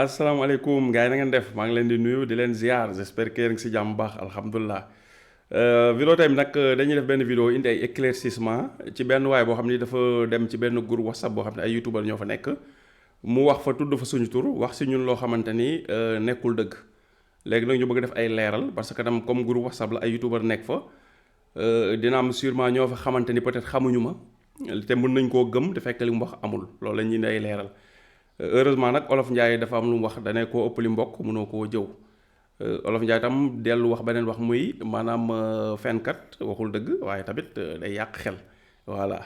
asalaamaaleykum gars yi na ngeen def maa ngi leen di nuyu di leen ziar j'espère que yéen a ngi si jàmm bu baax alhamdulilah. Vidéo tey bi nag dañuy def benn vidéo indi ay éclaircissement ci benn waay boo xam ni dafa dem ci benn groupe whatsapp boo xam ne ay youtubeur ñoo fa nekk mu wax fa tudd fa suñu tur wax si ñun loo xamante ni nekkul dëgg. léegi nag ñu bëgg def ay leeral parce que tam comme groupe whatsapp la ay youtubeur nekk fa dina am sûrement ñoo fa xamante ni peut-être xamuñu ma te mën nañ koo gëm te fekk li mu wax amul loolu la ñuy indi ay leeral. Heureusement nag olof Ndiaye dafa am lu mu wax dane koo ëpp li mbokk mënoo koo jëw. Olof Ndiaye tam dellu wax beneen wax muy maanaam fenkat waxul dëgg waaye tamit day yàq xel voilà.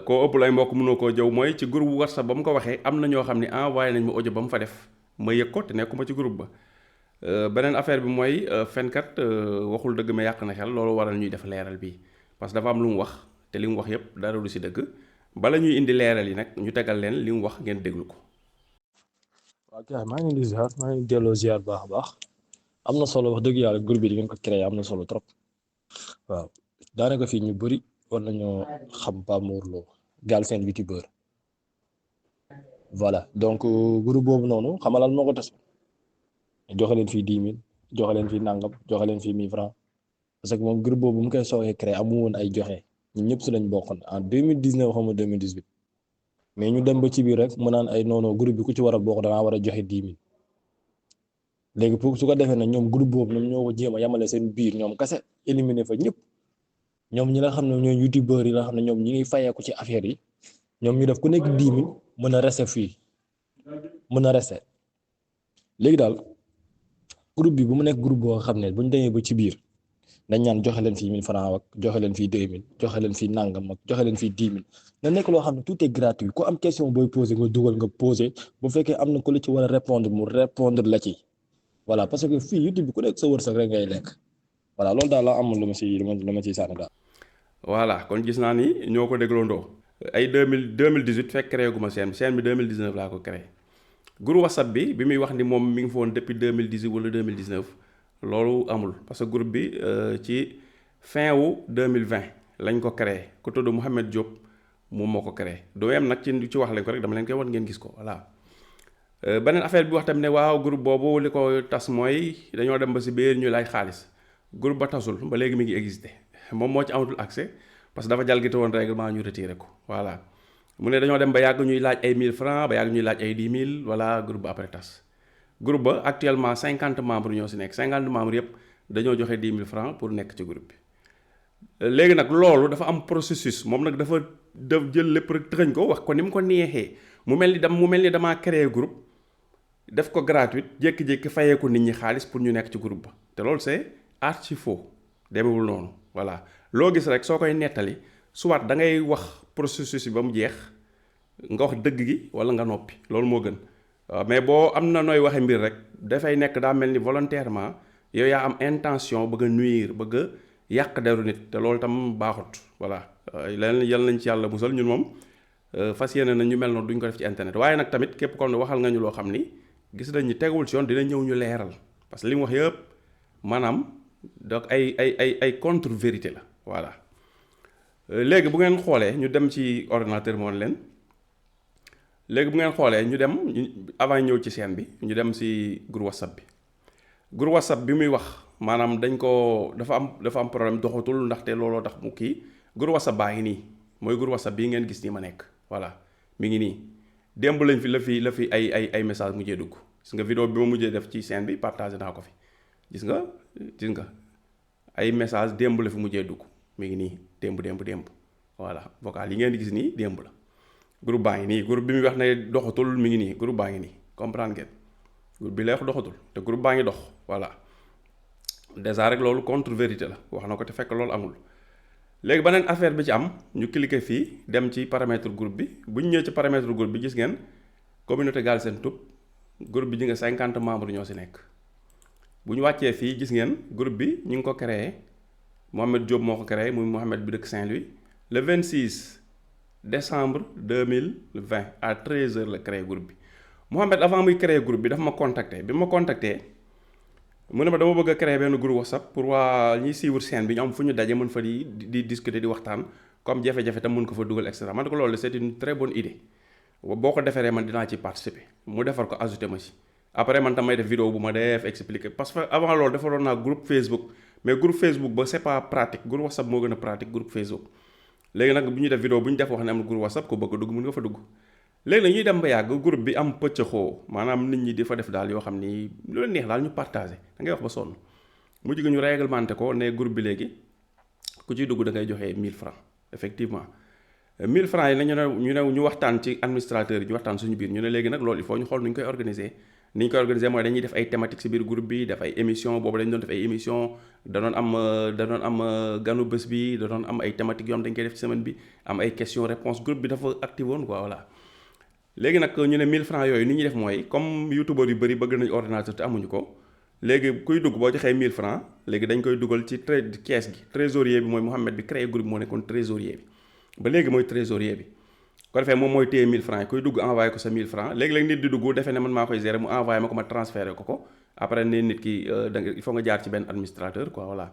Koo ëpp lay mbokk mënoo koo jëw mooy ci groupe WhatsApp ba mu ko waxee am na ñoo xam ne envoyé nañ ma audio ba mu fa def ma yëg ko te nekkuma ci groupe ba. Beneen affaire bi mooy fenkat waxul dëgg ma yàq na xel loolu waral ñuy def leeral bi parce que dafa am lu mu wax te li mu wax yépp dara du si dëgg. bala ñuy indi leeral yi nag ñu tegal leen li mu wax ngeen déglu ko. waaw kay maa ngi leen di ziar maa ngi delloo ziar baax a baax am na solo wax dëgg yàlla groupe bi di ngeen ko créé am na solo trop waaw daanaka fii ñu bëri war nañoo xam Pape Mor Lo Galsen youtubeur voilà donc groupe boobu noonu xamalal moo ko tas joxe leen fii 10 000 joxe leen fii nangam joxe leen fii 1000 francs parce que moom groupe boobu mu koy soogee créé amu woon ay joxe ñun ñëpp si lañ bokkoon en 2019 xam nga 2018 mais ñu dem ba ci biir rek mu naan ay non groupe bi ku ci war a bokk dangaa war a joxe 10 000 léegi pour su ko defee nag ñoom groupe boobu ñoom ñoo ko jéem a yamale seen biir ñoom kese éliminer fa ñëpp ñoom ñi nga xam ne ñooy youtubeurs yi nga xam ne ñoom ñi ngi fayeeku ci affaire yi ñoom ñu def ku nekk 10 000 mën a rester fii mën a rester léegi daal groupe bi bu mu nekk groupe boo xam ne bu ñu demee ba ci biir dañ ñaan joxe leen fii 1000 francs ak joxe leen fii 2000 joxe leen fii nangam ak joxe leen fii 10 000 na nekk loo xam ne tout est gratuit ku am question booy posé nga dugal nga posé bu fekkee am na ku la ci war a répondre mu répondre la ci voilà parce que fii YouTube bi ku nekk sa wërsëg rek ngay lekk voilà loolu daal la amul lu ma ciy sànni daal. voilà kon gis naa ni ñoo ko dégloondoo ay 2018 fekk créé gu ma chaîne bi 2019 laa ko créé groupe WhatsApp bi muy wax ni moom mi ngi fa woon depuis 2018 wala 2019 loolu amul parce que groupe bi ci fin wu 2020 lañ ko créé ku tudd Mouhamed Diop moom moo ko créé doo yem nag ci wax leen ko rek dama leen koy wan ngeen gis ko voilà. Beneen affaire bi wax tamit ne waaw groupe boobu li ko tas mooy dañoo dem ba si biir ñu laaj xaalis groupe ba tasul ba léegi mi ngi existé moom moo ci amatul accès parce que dafa jalgati woon règlement ñu retiré ko voilà. mu ne dañoo dem ba yàgg ñuy laaj ay 1000 francs ba yàgg ñuy laaj ay 10 000 voilà groupe ba après tas. groupe ba actuellement 50 membres ñoo si nekk 50 membres yëpp dañoo joxe 10 000 francs pour nekk ci groupe bi léegi nag loolu dafa am processus moom nag dafa jël lépp rek tëxañ ko wax ko ni mu ko neexee mu mel ni damaa créer groupe def ko gratuite jékki-jékki fayee ko nit ñi xaalis pour ñu nekk ci groupe ba te loolu c'est archi faux demewul noonu voilà loo gis rek soo koy nettali soit da ngay wax processus bi ba mu jeex nga wax dëgg gi wala nga noppi loolu moo gën. waaw mais boo am na nooy waxe mbir rek dafay nekk daa mel ni volontairement yow yaa am intention bëgg a nuire bëgg a yàq deru nit te loolu tam baaxut voilà leneen yal nañ ci yàlla musal ñun moom fas yéene na ñu mel noonu duñ ko def ci internet waaye nag tamit képp kon waxal nga ñu loo xam ni gis nañ ni teguwul ci yoon dina ñëw ñu leeral parce que li mu wax yëpp maanaam donc ay contre vérité la voilà. Léegi bu ngeen xoolee ñu dem ci ordinateur moon leen. léegi bu ngeen xoolee ñu dem avant ñëw ci chaîne bi ñu dem ci groupe whatsapp bi groupe whatsapp bi muy wax maanaam dañ ko dafa am problème doxatul ndaxte looloo tax mu kii groupe whatsapp baa ngi nii mooy groupe whatsapp bii ngeen gis nii ma nekk voilà mi ngi nii démb lañ fi la fi ay message mujjee dugg gis nga vidéo bi ma mujjee def ci chaîne bi partagé naa ko fi gis nga ay message démb la fi mujjee dugg mi ngi nii démb voilà vocal yi ngeen di gis nii démb la. groupe baa ngi nii groupe bi muy wax ne doxatul mi ngi nii groupe baa ngi nii comprendre ngeen groupe bi lay wax doxatul te groupe baa ngi dox voilà déjà rek loolu contre vérité la wax na ko te fekk loolu amul. léegi beneen affaire bi ci am ñu cliquer fii dem ci paramètre groupe bi bu ñu ñëwee ci paramètre groupe bi gis ngeen communauté Galsen Tube groupe bi ji nga 50 membres ñoo si nekk. bu ñu wàccee fii gis ngeen groupe bi ñu ngi ko créé Mohamed Diop moo ko créé muy Mohamed bi dëkk Saint-Louis le 26. décembre 2020 à 13h la créé groupe bi Mohamed avant muy créé groupe bi dafa ma contacté bi ma contacté mu ne ma dama bëgg a créé benn groupe WhatsApp pour waa ñiy suivre chaîne bi ñu am fu ñu daje mën fa di discuter di waxtaan comme jafe-jafe tam mën ko fa dugal et cetera man ko loolu c'est une très bonne idée boo ko defaree man dinaa ci participer mu defar ko ajouté ma ci après man tamay def vidéo bu ma def expliquer parce que avant loolu defaroon naa groupe Facebook mais groupe Facebook ba c'est pas pratique groupe WhatsApp moo gën a pratique groupe Facebook léegi nag bu ñuy def vidéo bu ñu def wax ne am na groupe WhatsApp ko bëgg a dugg mën nga fa dugg léegi nag ñuy dem ba yàgg groupe bi am pëccëxoo maanaam nit ñi di fa def daal yoo xam ni lu leen neex daal ñu partagé da ngay wax ba sonn mu jigi ñu réglementé ko ne groupe bi léegi ku ciy dugg da ngay joxe 1000 francs effectivement 1000 francs yi la ñu waxtaan ci administrateur yi ñu waxtaan suñu biir ñu ne léegi nag loolu il faut ñu xool nu ñu koy organiser ni ñu koy organiser mooy dañuy def ay thématiques ci biir groupe bi def ay émission boobu dañu doon def ay émission da doon am ganu bés bi da doon am ay thématiques yoo xam dañu koy def ci semaine bi am ay questions réponses groupe bi dafa active woon quoi voilà léegi nag ñu ne 1000 francs yooyu ni ñuy def mooy comme youtubeur yu bëri bëgg nañu ordinateur te amuñu ko léegi kuy dugg boo joxee 1000 francs léegi dañ koy dugal ci kees gi trésorier bi mooy Mouhamed bi créé groupe moo nekkoon trésorier bi ba léegi mooy trésorier bi ko defee moom mooy téye 1000 francs yi kuy dugg envoyé ko sa 1000 francs léegi-léegi nit di dugg defee ne man maa koy gérer mu envoyé ma ko ma transféré ko après ne nit ki il faut nga jaar ci benn administrateur quoi voilà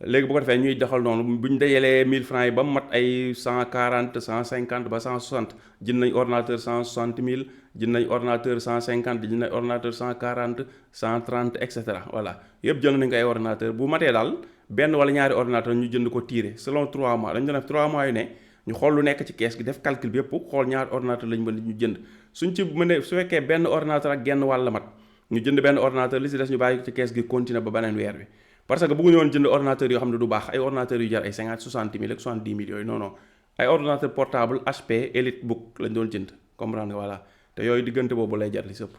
léegi bu ko defee ñuy doxal noonu bu ñu dajalee 1000 francs yi ba mu mat ay 140 150 ba 160 jënd nañ ordinateur 160 000 jënd nañ ordinateur 150 jënd nañ ordinateur 140 130 et cetera voilà yëpp jënd nañ ko ay ordinateur bu matee daal benn wala ñaari ordinateur ñu jënd ko tiré selon 3 mois dañu doon def 3 mois yu ne ñu xool lu nekk ci kees gi def calcul bi yëpp xool ñaari ordinateur lañ mën ñu jënd suñ ci mënee su fekkee benn ordinateur ak genn wàll mat ñu jënd benn ordinateur li si des ñu bàyyi ci kees gi continuer ba beneen weer bi parce que bëgguñu woon jënd ordinateur yoo xam ne du baax ay ordinateur yu jar ay 50 60 mille ak 70 mille yooyu non non ay ordinateur portable HP EliteBook lañ doon jënd comprendre nga voilà te yooyu diggante boobu lay jar li sëpp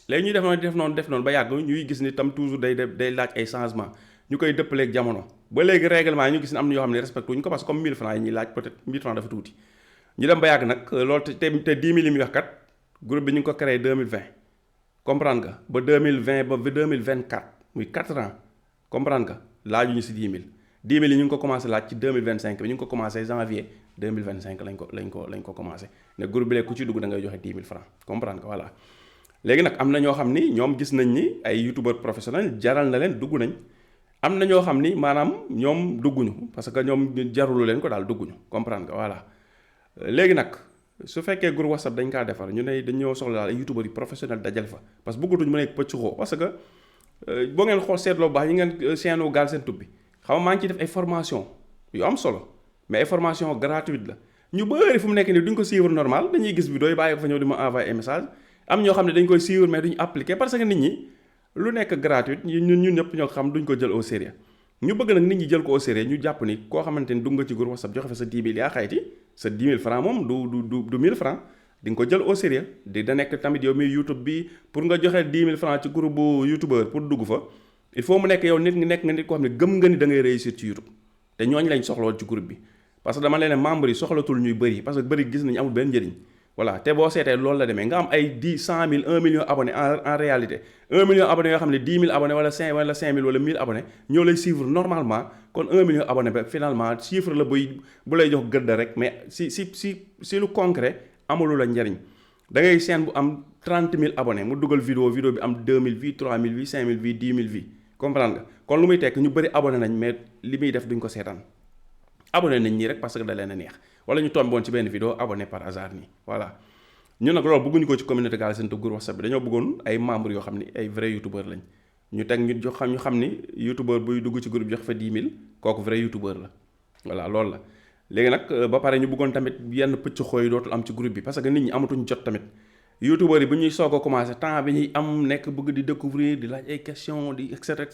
léegi ñuy def noonu ba yàgg ñuy gis ni tam toujours day laaj ay changement ñu koy dëppaleeg jamono ba léegi règlement yi ñu gis ne am na yoo xam ne respecté wuñu ko parce que comme 1000 francs yi ñuy laaj peut-être 1000 francs dafa tuuti ñu dem ba yàgg nag loolu te 10 000 yi muy wax kat groupe bi ñu ngi ko créé 2020 comprendre nga ba 2020 ba 2024 muy 4 ans comprendre nga laajuñu si 10 000 10 000 yi ñu ngi ko commencé laaj ci 2025 bi ñu ngi ko commencé janvier 2025 lañ ko commencé ne groupe bi léegi ku ci dugg da ngay joxe 10 000 francs comprendre nga voilà léegi nag am na ñoo xam ni ñoom gis nañ ni ay youtubeur professionnel jaral na leen dugg nañ am na ñoo xam ni maanaam ñoom dugguñu parce que ñoom jarulu leen ko daal dugguñu comprendre nga voilà léegi nag su fekkee groupe WhatsApp dañ kaa defar ñu ne dañoo soxla daal ay youtubeur yi professionnel dajal fa parce que bëggatuñ mu nekk pëcc parce que boo ngeen xool seetloo baax yi ngeen seenu Galsen Tube bi xam nga maa ngi ciy def ay formation yu am solo mais ay formation gratuite la ñu bëri fu mu nekk nii duñ ko suivre normal dañuy gis vidéo yi bàyyi ko fa ñëw di ma envoyer ay message am ñoo xam ne dañ koy suivre mais duñu appliquer parce que nit ñi lu nekk gratuite ñun ñëpp ñoo xam duñ ko jël au sérieux ñu bëgg nag nit ñi jël ko au sérieux ñu jàpp ni koo xamante ni dugg nga ci groupe WhatsApp joxe fa sa 10 000 yaa xayti sa 10 000 francs moom du 1000 francs di nga ko jël au sérieux da nekk tamit yow mi YouTube bi pour nga joxe 10 000 francs ci groupe bu youtubeur pour dugg fa il faut mu nekk yow nit nga nit koo xam ne gëm nga ni da ngay réussir ci YouTube te ñooñu lañ soxlawoon ci groupe bi parce que dama leen membre yi soxlatul ñuy bëri parce que bëri gis nañu amul benn njëriñ voilà te boo seetee loolu la demee nga am ay 100 000 1 million abonnés en réalité 1 million abonnés yoo xam ne 10 000 abonnés wala 5 000 wala 1000 abonnés ñoo lay suivre normalement kon 1 million abonnés ba finalement chiffre la bu lay jox gëdd rek mais si lu concret amulu la njariñ da ngay seen bu am 30 000 abonnés mu dugal vidéo bi am 2000 vues 3000 vues 5000 vues 10 000 vues comprendre nga kon lu muy tekk ñu bëri abonné nañ mais li muy def duñ ko seetaan abonné nañ ñii rek parce que da leen a neex wala ñu tombé woon ci benn vidéo abonné par hasard nii voilà ñun nag loolu bëgguñu ko ci communauté Galsen Tube groupe WhatsApp bi dañoo bëggoon ay membres yoo xam ni ay vrai youtubeur lañ ñu teg ñu xam ni youtubeur buy dugg ci groupe jox fa 10 000 kooku vrai youtubeur la voilà loolu la léegi nag ba pare ñu bëggoon tamit yenn pëcc xooy dootul am ci groupe bi parce que nit ñi amatuñ jot tamit youtubeur yi bu ñuy soog a commencé temps bi ñuy am nekk bëgg di découvrir di laaj ay questions di et cetera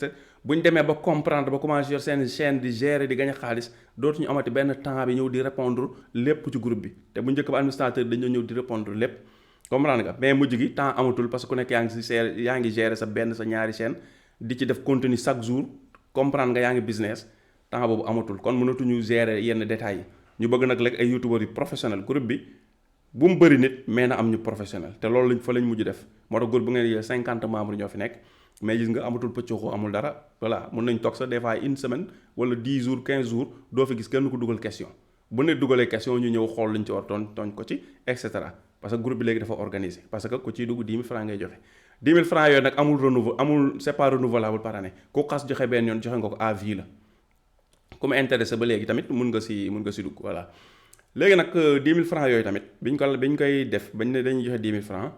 bu ñu demee ba comprendre ba commencé yor seen chaîne di gérer di gagner xaalis dootuñu amati benn temps bi ñëw di répondre lépp ci groupe bi te bu njëkk ba administrateur dañoo ñëw di répondre lépp comprendre nga mais mujj gi temps amatul parce que ku nekk yaa ngi gérer sa benn sa ñaari chaîne di ci def contenu chaque jour comprendre nga yaa ngi business temps boobu amatul kon mënatuñu gérer yenn détails yi ñu bëgg nag léegi ay youtubeurs yu professionnel groupe bi bu mu bëri nit mais na am ñu professionnel te loolu lañ mujj def moo tax groupe bu ngeen yee 50 membres ñoo fi nekk mais gis nga amatul pëccoxoo amul dara voilà mun nañ toog sax des fois une semaine wala 10 jours 15 jours doo fi gis kenn ko dugal question bu ne dugalee question ñu ñëw xool luñ ci war tooñ ko ci et cetera parce que groupe bi léegi dafa organisé parce que ku ciy dugg 10 000 francs ngay joxe 10 000 francs yooyu nag amul c'est pas renouvelable par année ku xas joxe benn yoon joxe nga ko à vie la ku mu intéressé ba léegi tamit mun nga si dugg voilà léegi nag 10 000 francs yooyu tamit biñ koy def bañ ne dañuy joxe 10 000 francs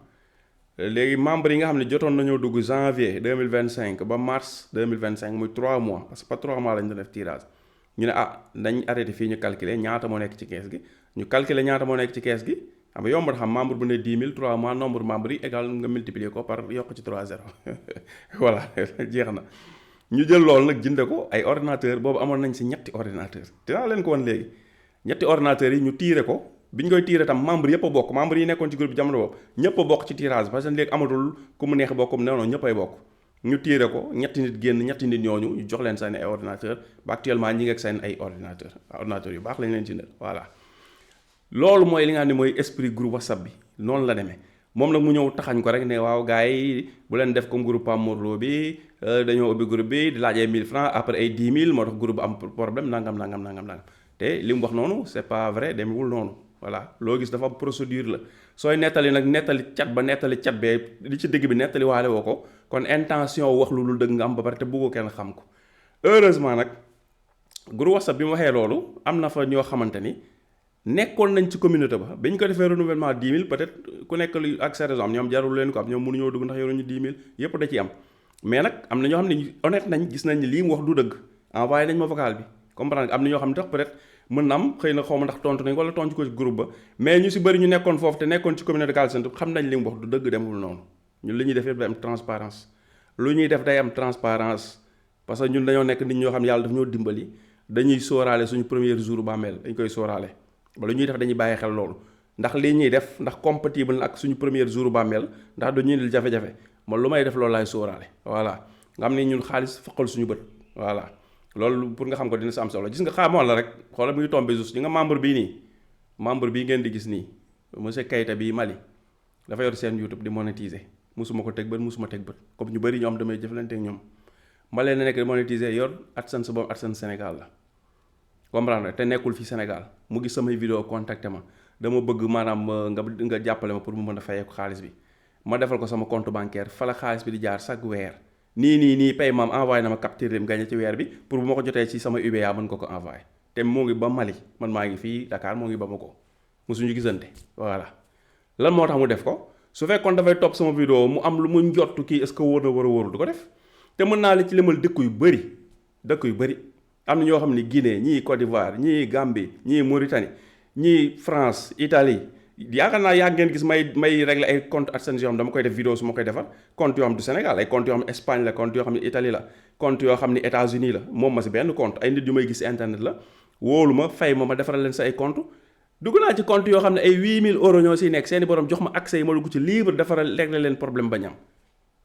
léegi membres yi nga xam ne jotoon nañoo dugg janvier 2025 ba mars 2025 muy 3 mois parce que pas 3 mois lañ doon def tirage ñu ne nañ arrêté fii ñu calculer ñaata moo nekk ci kees gi ñu calculer ñaata moo nekk ci kees gi xam nga yomb na xam membre bu ne 10 000 3 mois nombre membre yi égal nga multiplier ko par yokk ci 3 0 voilà jeex na ñu jël loolu nag jënde ko ay ordinateur boobu amoon nañ si ñetti ordinateur dinaa leen ko wan léegi ñetti ordinateurs yi ñu tiire ko bi ñu koy tiire tam membre yëpp a bokk membre yi nekkoon ci groupe bi jamono boobu ñëpp a bokk ci tirage parce que léegi amatul ku mu neex bokkum non ñëpp ay bokk ñu tiire ko ñetti nit génn ñetti nit ñooñu ñu jox leen seen ay ordinateur ba actuellement ñi ngi ak seen ay ordinateur yu baax lañ leen jëndal voilà loolu mooy li nga xam ne mooy esprit groupe WhatsApp bi noonu la demee moom nag mu ñëw taxañ ko rek ne waaw gars yi bu leen def comme groupe Pape Mor Lo bi dañoo ubbi groupe bi di laaj ay 1000 francs après ay 10 000 moo tax groupe am problème nangam te li mu wax noonu c'est pas vrai demewul noonu voilà loo gis dafa am procédure la sooy nettali nag nettali cat bee li ci dëgg bi nettali waale woo ko kon intention wax lu dëgg nga am ba pare te bëggoo kenn xam ko heureusement nag groupe WhatsApp bi mu waxee loolu am na fa ñoo xamante ni nekkoon nañ ci communauté ba bi ñu ko defee renouvellement 10 000 peut-être ku nekk lu ak sa raison am ñoom jarul leen ko am ñoom mënuñoo dugg ndax yoruñu 10 000 yépp da ci am mais nag am na ñoo xam ne honnête nañ gis nañ ni lii mu wax du dëgg envoyé nañ ma vocal bi comprendre am na ñoo xam ne tax peut-être mën na am xëy na xaw ma ndax tontu nañ wala tontu ko ci groupe ba mais ñu si bëri ñu nekkoon foofu te nekkoon ci communauté Galsen Tube xam nañ li mu wax du dëgg demul noonu ñun li ñuy def yëpp day am transparence lu ñuy def day am transparence parce que ñun dañoo nekk nit ñoo xam ne yàlla daf ñoo dimbali dañuy sóoraale suñu premier jour bàmmeel dañ koy sóoraale ba lu ñuy def dañuy bàyyi xel loolu ndax lii ñuy def ndax compatible na ak suñu premier jour bàmmeel ndax du ñuy dil jafe-jafe man lu may def loolu laay sóoraale voilà nga xam ne ñun xaalis faqal suñu bët voilà loolu pour nga xam ko dina si am solo gis nga xaamoon la rek xoolal muy tombé juste ñi nga membre bii ngeen di gis nii monsieur Keita bii Mali dafa yor seen YouTube di monétiser musuma ko teg bët musuma teg bët comme ñu bëri ñoom damay jëflante ak ñoom ma leen nekk di monétiser yor AdSense boobu AdSense Sénégal la comprendre te nekkul fi Sénégal mu gis samay vidéo contacté ma dama bëgg maanaam nga jàppale ma pour mu mën a fayee ko xaalis bi ma defal ko sama compte bancaire fa la xaalis bi di jaar chaque weer nii paiement envoyé na ma capture mu gagné ci weer bi pour bu ma ko jotee ci sama UBA mën ko envoyé te moo ngi ba Mali man maa ngi fii Dakar moo ngi ba ma ko mosuñu gisante voilà lan moo tax mu def ko su fekkoon dafay topp sama vidéo mu am lu mu njottu kii est-ce que wóor na war a wóorul du ko def te mën naa la ci limal dëkk yu bëri am na ñoo xam ne Guinée ñii Côte d'Ivoire ñii Gambie ñii Mauritanie ñii France Italie yaakaar naa yàgg ngeen gis may régler ay compte AdSense yoo xam dama koy def vidéo su ma koy defar compte yoo xam du Sénégal ay compte yoo xam ne Espagne la compte yoo xam ne Italie la compte yoo xam ne États-Unis la moom ma si benn compte ay nit yu may gis internet la wóolu ma fay ma defaral leen sa ay compte dugg naa ci compte yoo xam ne ay 8000 euros ñoo siy nekk seeni borom jox ma accès yi ma dugg ci libre defaral régler leen problème ba ñam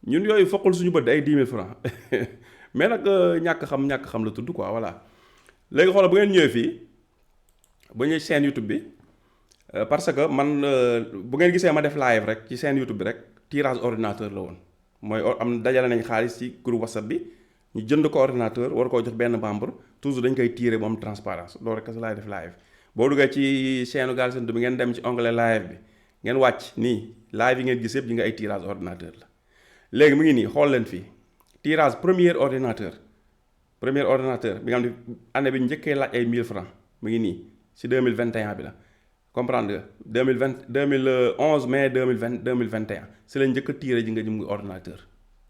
ñun yooyu foqul suñu bët ay 10 000 francs mais nag ñàkk xam la tudd quoi voilà léegi xoolal bu ngeen ñëwee fii ba ñuy chaîne YouTube bi parce que man bu ngeen gisee ma def live rek ci chaîne YouTube bi rek tirage ordinateur la woon mooy am dajale nañ xaalis ci groupe WhatsApp bi ñu jënd ko ordinateur war koo jox benn membre toujours dañ koy tirer ba am transparence loolu rek laay def live boo duggee ci chaîne Galsen Tube bi ngeen dem ci onglet live bi ngeen wàcc nii live yi ngeen gis yëpp yi nga ay tirage ordinateur la léegi mu ngi nii xool leen fii tirage premier ordinateur bi nga xam ne année bi njëkkee laaj ay 1000 francs mu ngi nii ci 2021 bi la comprendre nga 2011 mai 2021 ci la njëkk a tiré ji nga jëm ngi ordinateur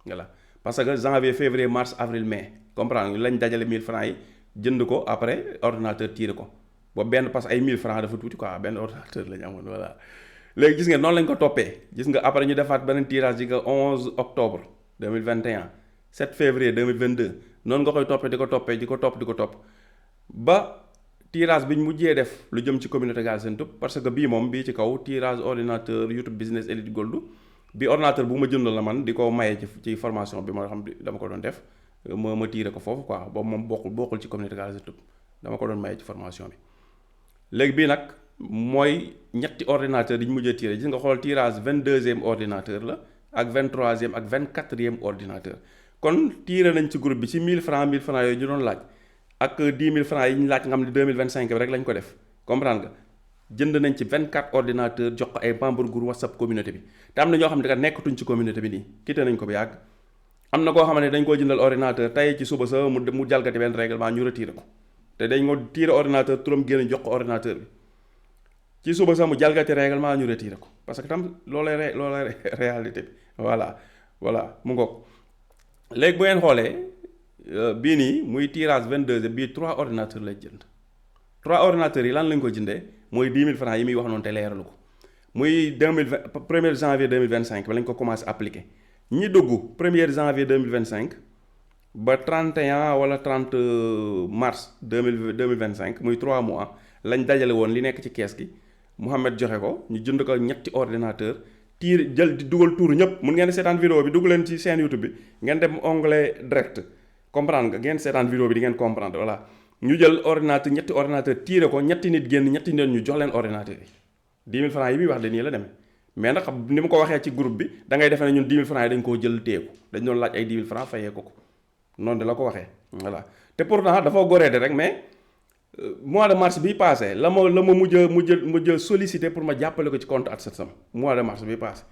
voilà parce que janvier février mars avril mai comprendre nga lañ dajale 1000 francs yi jënd ko après ordinateur tiré ko boobu benn parce que ay 1000 francs dafa tuuti quoi benn ordinateur la ñu amoon voilà léegi gis nga noonu lañ ko toppee gis nga après ñu defaat beneen tirage yi nga 11 octobre 2021 7 février 2022 noonu nga koy toppee di ko topp ba tirage bi ñu mujjee def lu jëm ci communauté Galsen Tube parce que bii ci kaw tirage ordinateur YouTube Business Elite Gold bi ordinateur bu ma jënd la man di ko maye ci formation bi ma xam dama ko doon def ma tiré ko foofu quoi boobu moom bokkul ci communauté Galsen Tube dama ko doon maye ci formation bi léegi bii nag mooy ñetti ordinateur yi ñu mujjee tiré gis nga xool tirage 22e ordinateur la ak 23e ak 24e ordinateur kon tiré nañ ci groupe bi ci 1000 francs yooyu ñu doon laaj ak 10 000 francs yi ñu laaj nga xam ne 2025 bi rek lañ ko def comprendre nga jënd nañ ci 24 ordinateur jox ko ay membre groupe WhatsApp communauté bi te am na ñoo xam ne nekkatuñ ci communauté bi nii quitté nañ ko bu yàgg am na koo xam ne dañ koo jëndal ordinateur tey ci suba sa mu jalgati benn règlement ñu retiré ko te dañ ko tiré ordinateur turam génn jox ko ordinateur bi ci suba sax mu jalgati règlement ñu retiré ko parce que tam loolay réalité bi voilà mu ngoog léegi bu ngeen xoolee bii nii muy tirage 22 bii 3 ordinateurs lay jënd 3 ordinateurs yi lan lañ ko jëndee mooy 10 000 francs yi muy wax noonu te leeralu ko muy 1er janvier 2025 ba lañ ko commencé appliqué ñi dugg 1er janvier 2025 ba 31 wala 30 mars 2025 muy 3 mois lañ dajale woon li nekk ci kees gi Mouhamed joxe ko ñu jënd ko ñetti ordinateur jël di dugal tuur ñëpp mun ngeen seetaan vidéo bi dugg leen ci chaîne YouTube bi ngeen dem onglet direct comprendre nga ngeen seetaan vidéo bi di ngeen comprendre voilà ñu jël ñetti ordinateur tiire ko ñetti nit génn ñetti nit ñu jox leen ordinateur yi 10 000 francs yi muy wax de nii la demee mais nag ni mu ko waxee ci groupe bi da ngay defe ne ñun 10 000 francs yi dañ koo jël téeku dañ doon laaj ay 10 000 francs fayee ko noonu de la ko waxee voilà te pourtant dafa goree de rek mais mois de mars bi passé la ma mujj sollicité pour ma jàppale ko ci compte AdSense mois de mars bi passé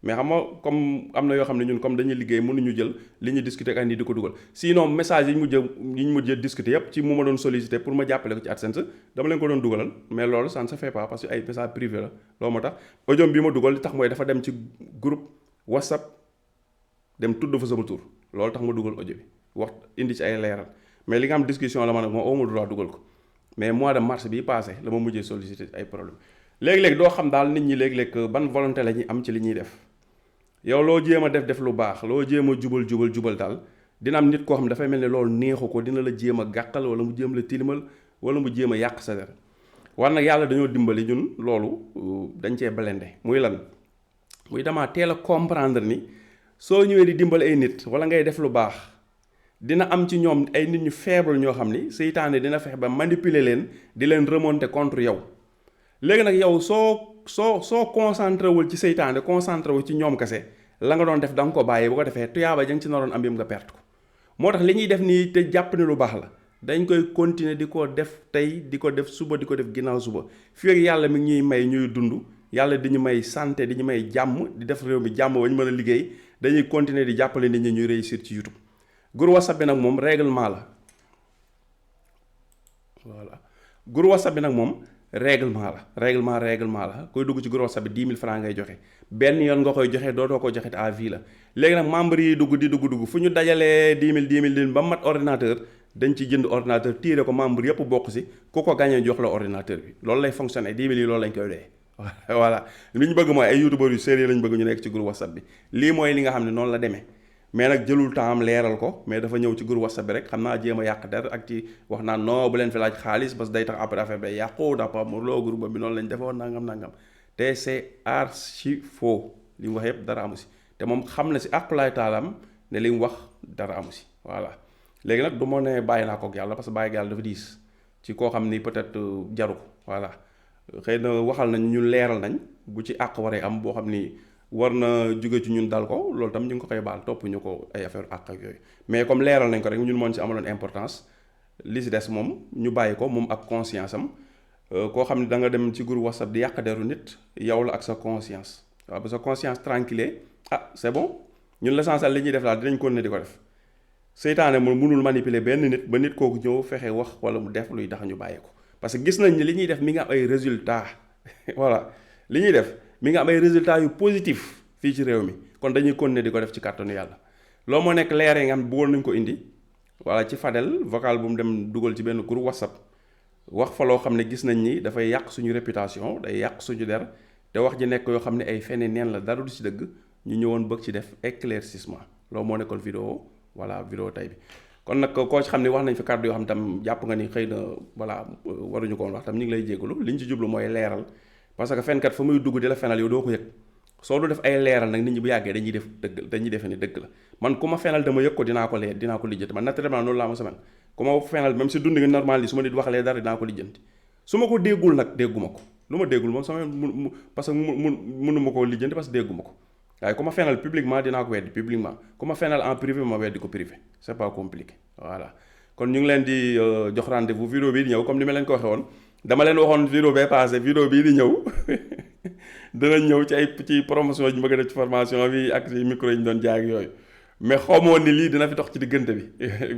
mais xam nga comme am na yoo xam ne ñun comme dañuy liggéey mënuñu jël li ñu discuter ak ay nit di ko dugal sinon message yi ñu mujj discuter yépp ci mu ma doon sollicité pour ma jàppale ko ci AdSense dama leen ko doon dugalal mais loolu ça ne se fait pas parce que ay message privé la loolu moo tax audio bi ma dugal li tax mooy dafa dem ci groupe WhatsApp dem tudd fa sama tur loolu tax ma dugal audio bi wax indi ci ay leeral mais li nga am discussion la ma nag moo awma droit dugal ko mais mois de mars bi passé la ma mujjee sollicité ay problème léegi-léegi doo xam daal nit ñi léegi-léegi ban volonté la ñuy am ci li ñuy def yow loo jéem a def lu baax loo jéem a jubal daal dina am nit koo xam ne dafay mel ni loolu neexu ko dina la jéem a gàkkal wala mu jéem la tilimal wala mu jéem a yàq sa der war nag yàlla dañoo dimbali ñun loolu dañ cee blende muy lan muy damaa teel a comprendre ni soo ñëwee di dimbali ay nit wala ngay def lu baax dina am ci ñoom ay nit ñu faible ñoo xam ni seytaane dina fexe ba manipuler leen di leen remonter contre yow léegi nag yow soo concentré wul ci seytaane concentré wul ci ñoom kese la nga doon def da nga ko bàyyi bu ko defee tuyaaba ja nga ci naroon am yëm nga perte ko moo tax li ñuy def nii te jàpp ne lu baax la dañ koy continuer di ko def tey di ko def suba di ko def ginnaaw suba fii ak yàlla mi ñuy may ñuy dund yàlla di ñu may santé di ñu may jàmm di def réew mi jàmm ba ñu mën a liggéey dañuy continuer di jàppale nit ñi ñuy réussir ci YouTube groupe WhatsApp bi nag moom règlement la voilà groupe WhatsApp bi nag moom règlement la koy dugg ci groupe WhatsApp bi 10 000 francs ngay joxe benn yoon nga koy joxe dootoo ko joxe à vie la léegi nag membre yi dugg fu ñu dajalee 10 000 ba mat ordinateur dañ ci jënd ordinateur tiire ko membre yëpp bokk si ku ko gagné jox la ordinateur bi loolu lay fonctionner 10 000 yi loolu lañ koy doyee voilà li ñu bëgg mooy ay youtubeurs yu sérieux lañ bëgg ñu nekk ci groupe WhatsApp bi lii mooy li nga xam ne noonu la demee mais nag jëlul temps am leeral ko mais dafa ñëw ci groupe WhatsApp bi rek xam naa jéem a yàq der ak ci wax naan non bu leen fi laaj xaalis parce que day tax après affaire bay yàqu dafa mu loo groupe bi noonu lañ defoon nangam te c'est archi faux li mu wax yëpp dara amu si te moom xam na si aqulaay taalam ne li mu wax dara amu si voilà léegi nag du ma ne bàyyi naa ko ak yàlla parce que bàyyi ak yàlla dafa diis ci koo xam ni peut-être jaru ko voilà xëy na waxal nañ ñun leeral nañ bu ci àq waree am boo xam ni war na jóge ci ñun dal ko loolu tam ñu ngi ko koy baal topp ñu ko ay affaire àq ak yooyu mais comme leeral nañ ko rek ñun moon si amaloon importance li si des moom ñu bàyyi ko moom ak conscience am koo xam ne da nga dem ci groupe WhatsApp di yàq deru nit yow la ak sa conscience waaw ba sa conscience tranquille c'est bon ñun l'essentiel li ñuy def daal dinañ continuer di ko def seytaane moom mënul manipuler benn nit ba nit kooku ñëw fexe wax wala mu def luy tax ñu bàyyi ko parce que gis nañ ni li ñuy def mi nga am ay résultats voilà li ñuy def mi nga am ay résultats yu positif fii ci réew mi kon dañuy continuer di ko def ci kàttanu yàlla loolu moo nekk leer yi nga xam bëggoon nañ ko indi voilà ci Fadel vocal bu mu dem dugal ci benn groupe WhatsApp wax fa loo xam ne gis nañ ni dafay yàq suñu réputation day yàq suñu der te wax ji nekk yoo xam ne ay fenn neen la dara du ci dëgg ñu ñëwoon bëgg ci def éclaircissement loolu moo nekkoon vidéo voilà vidéo tey bi kon nag koo ci xam ne wax nañ fi kàddu yoo xam tam jàpp nga ni xëy na voilà waruñu ko woon wax tam ñu ngi lay jégalu li ñu ci jublu mooy leeral parce que fenkat fa muy dugg di la fenal yow doo ko yëg soo du def ay leeral nag nit ñi bu yàggee dañuy defe ni dëgg la man ku ma fenal dama yëg ko dinaa ko lijjanti man naturellement noonu laa ma semaine ku ma fenal même si dund ngi normal li su ma nit waxalee dara dinaa ko lijjanti su ma ko déggul nag dégguma ko lu ma déggul moom sama parce que mënuma koo lijjanti parce que dégguma ko waaye ku ma fenal publiquement dinaa ko weddi publiquement ku ma fenal en privé ma weddi ko privé c'est pas compliqué voilà kon ñu ngi leen di jox rendez-vous vidéo bii di ñëw comme ni ma leen ko waxee woon dama leen waxoon vidéo bee passé vidéo bii di ñëw danañ ñëw ci promotion yi ñu bëgg a def ci formation bi ak ci micro yi ñu doon jaay ak yooyu mais xamoon ni lii dina fi dox ci diggante bi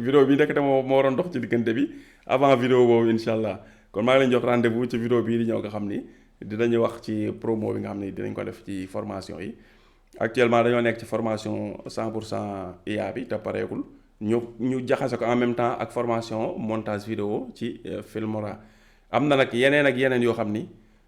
vidéo bi ndekete moo waroon dox ci diggante bi avant vidéo boobu incha allah kon maa ngi leen jox rendez-vous ci vidéo bii di ñëw nga xam ni dinañu wax ci promo bi nga xam ne dinañ ko def ci formation yi. Actuellement dañoo nekk ci formation 100% IA bi te pareegul ñu jaxase ko en même temps ak formation montage vidéo ci Filmora. am na nag yeneen ak yeneen yoo xam ni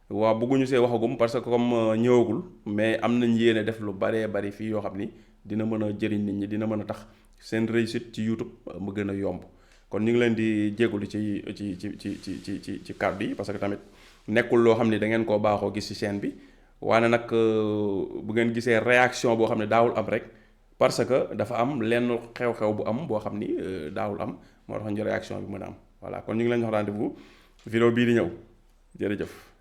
waaw bëgguñu see waxagum parce que comme ñëwagul mais am nañ yéene def lu baree bari fii yoo xam ni dina mën a jëriñ nit ñi, dina mën a tax seen réussite ci YouTube mu gën a yomb. kon ñu ngi leen di jégalu ci kàddu yi parce que tamit nekkul loo xam ni da ngeen koo baaxoo gis ci chaîne bi. waane nag bu ngeen gisee réaction boo xam ne daawul am rek parce que dafa am lenn xew-xew bu am boo xam ni daawul am moo tax ñu réaction bi mën a am voilà kon ñu ngi leen jox rendez-vous vidéo bii di ñëw jërëjëf.